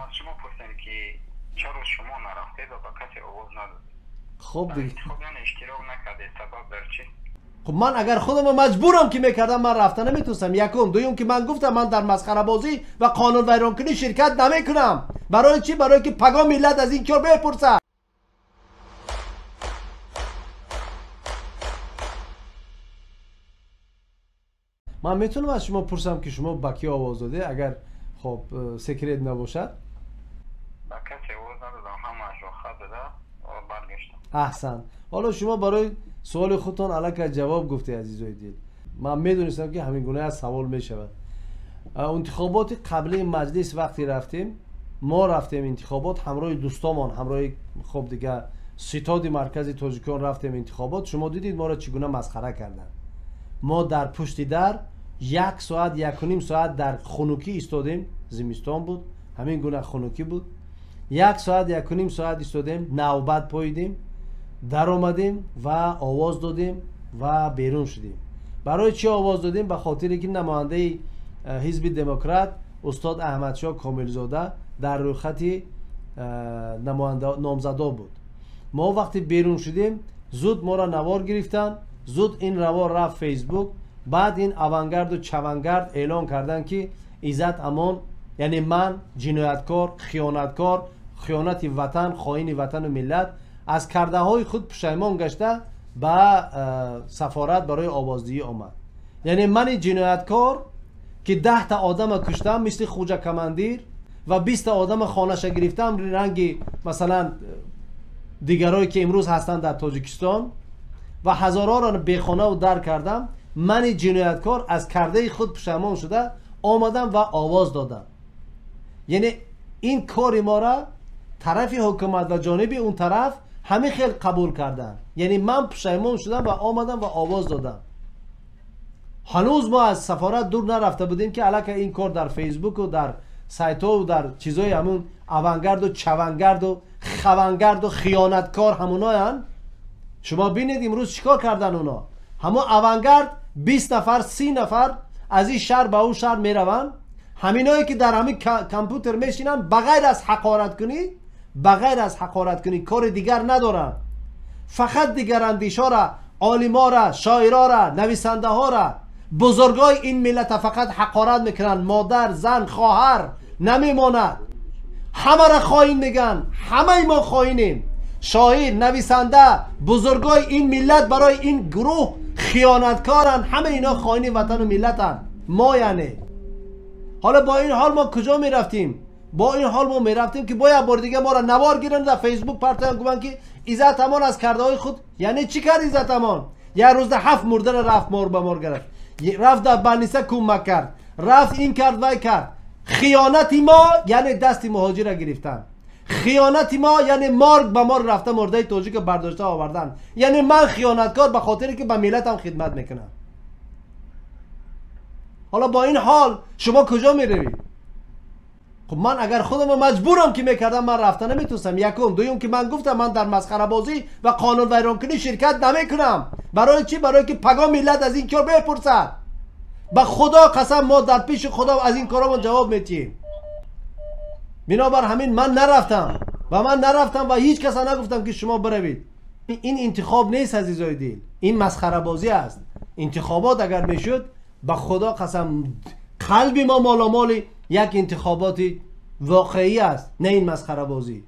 Аз шумо пурсем, ки чаро шумо нарафтед ва ба касе овоз надодед? Хуб, интихоб яъне иштирок накардед, сабаб дар чӣ? Хуб, ман агар худам маҷбурам ки мекардам, ман рафта наметонистам. Якум. Дуюм, ки ман гуфтам, ман дар масхарабозӣ ва қонунвайронкунӣ ширкат намекунам. Барои чӣ? Барои ки пагоҳ миллат аз ин кор мепурсад. Ман метавонам аз шумо пурсам, ки шумо ба кӣ овоз додед, агар хоб секрет набошад? Ба касе овоз надодам, ҳамаашро хат зада баргаштам. Аҳсан. Ҳоло шумо барои суоли худтон аллакай ҷавоб гуфтед, азизои дил. Ман медонистам, ки ҳамин гуна аз савол мешавад. Интихоботи қаблии маҷлис вақте рафтем, мо рафтем интихобот ҳамроҳи дӯстомон, ҳамроҳи хоб дига ситоди маркази тоҷикон рафтем интихобот. Шумо дидед моро чӣ гуна масхара карданд. Мо дар пушти дар як соат, якуним соат дар хунукӣ истодем. Зимистон буд, ҳамин гуна хунукӣ буд. Як соат, якуним соат истодем, навбат поидем, даромадем ва овоз додем ва берун шудем. Барои чӣ овоз додем? Ба хотире ки намояндаи ҳизби демократ устод Аҳмадшоҳ Комилзода дар рӯйхати номзадо буд. Мо вақте берун шудем, зуд моро навор гирифтанд, зуд ин равор рафт Фейсбук. Баъд ин авангарду чавангард эълон карданд, ки Иззат Амон, яъне ман, ҷинояткор, хиёнаткор, хиёнати ватан, хоини ватану миллат, аз кардаҳои худ пушаймон гашта ба сафорат барои овоздиҳӣ омад. Яъне мани ҷинояткор, ки 10та одама куштам мисли Хуҷа Командир ва 20та одама хонаша гирифтам, ранги масалан дигарое ки имрӯз ҳастанд дар Тоҷикистон, ва ҳазорҳоро бехонаву дар кардам, мани ҷинояткор аз кардаи худ пушаймон шуда омадам ва овоз додам. Яъне ин кори мора тарафи ҳукумат ва ҷониби он тараф ҳамин хел қабул карданд. Яъне ман пушаймон шудам ва омадам ва овоз додам. Ҳанӯз мо аз сафорат дур нарафта будем, ки аллакай ин кор дар Фейсбуку дар сайтҳову дар чизои ҳамун авангарду чавангарду хавангарду хиёнаткор ҳамуноянд. Шумо бинед имрӯз чӣ кор кардан оно. Ҳамон авангард 20 нафар, 30 нафар аз ин шаҳр ба он шаҳр мераванд. Ҳаминое ки дар ҳамин компютер мешинанд, ба ғайр аз ҳақораткунӣ, ба ғайр аз ҳақораткунӣ кори дигар надоранд. Фақат дигарандешора, олимора, шоирора, нависандаҳора, бузургои ин миллата фақат ҳақорат мекунанд. Модар, зан, хоҳар намемонад, ҳамаро хоин мегӯянд. Ҳамаи мо хоинем. Шоир, нависанда, бузургои ин миллат барои ин гурӯҳ хиёнаткоранд. Ҳамаи ино хоини ватану миллатанд. Мо яъне ҳоло бо ин ҳол мо куҷо мерафтем? Бо ин ҳол мо мерафтем, ки бояд бори дига моро навор гиранд, дар Фейсбук партоянд, гӯянд ки Иззат Амон аз кардаҳои худ. Яъне чӣ кард Иззат Амон? Як рӯзда 7 мурдара рафт мор ба мор гирифт, рафт дар балниса кӯмак кард, рафт ин кард, вай кард. Хиёнати мо яъне дасти муҳоҷира гирифтан. Хиёнати мо яъне морг ба морг рафта мурдаи тоҷика бардошта овардан. Яъне ман хиёнаткор ба хотире ки ба миллатам хидмат мекунам. Ҳоло бо ин ҳол шумо куҷо меравед? Хуб, ман агар худам маҷбурам ки мекардам, ман рафта наметонистам. Якум. Дуюм, ки ман гуфтам, ман дар масхарабозӣ ва қонунвайронкунӣ ширкат намекунам. Барои чӣ? Барои ки пагоҳ миллат аз ин кор мепурсад. Ба худо қасам, мо дар пеши худо аз ин коромон ҷавоб медиҳем. Бинобар ҳамин ман нарафтам ва ман нарафтам ва ҳеҷ каса нагуфтам, ки шумо биравед. Ин интихоб нест, азизои дил, ин масхарабозӣ аст. Интихобот агар мешуд, ба худо қасам, қалби мо моломоли як интихоботи воқеӣ аст, на ин масхарабозӣ.